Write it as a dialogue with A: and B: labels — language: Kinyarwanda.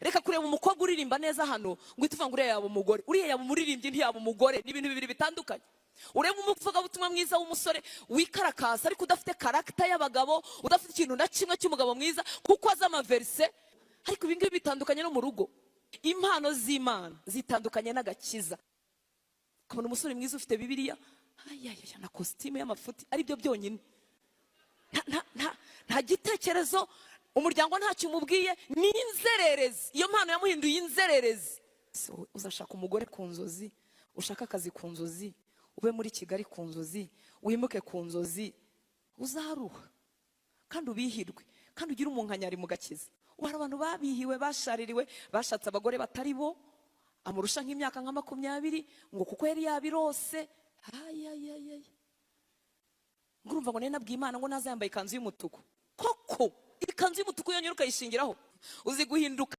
A: Reka kureba umukobwa uririmba neza hano ngo uhite uvuga ngo uriya yaba umugore. Uriya yaba umuririmbyi, ntiyaba umugore. Ni ibintu bibiri bitandukanye. Urebe umuvugabutumwa mwiza w'umusore wikarakasa, ariko udafite caractère y'abagabo, udafite ikintu na kimwe cy'umugabo mwiza, kuko azi amaverise. Ariko ibi ngibi bitandukanye no mu rugo. Impano z'Imana zitandukanye n'agakiza. Ukabona umusore mwiza ufite Bibiliya, ayayaya, na kositimu y'amafuti, aribyo byonyine. Nta gitekerezo, umuryango ntacyo umubwiye, ni inzererezi. Iyo mpano yamuhinduye inzererezi. So, uzashaka umugore ku nzozi, ushaka akazi ku nzozi, ube muri Kigali ku nzozi, wimuke ku nzozi, uzaruha kandi ubihirwe, kandi ugire umunkanyari mu gakiza. Ubu hari abantu babihiwe, bashaririwe, bashatse abagore batari bo, amurusha nk'imyaka nka 20, ngo kuko yari yabirose. Ayayayay, ngo urumva ngo nari nabwiye Imana ngo naza yambaye ikanzu y'umutuku. Koko ikanzu y'umutuku yonyine ukayishingiraho, uzi guhinduka.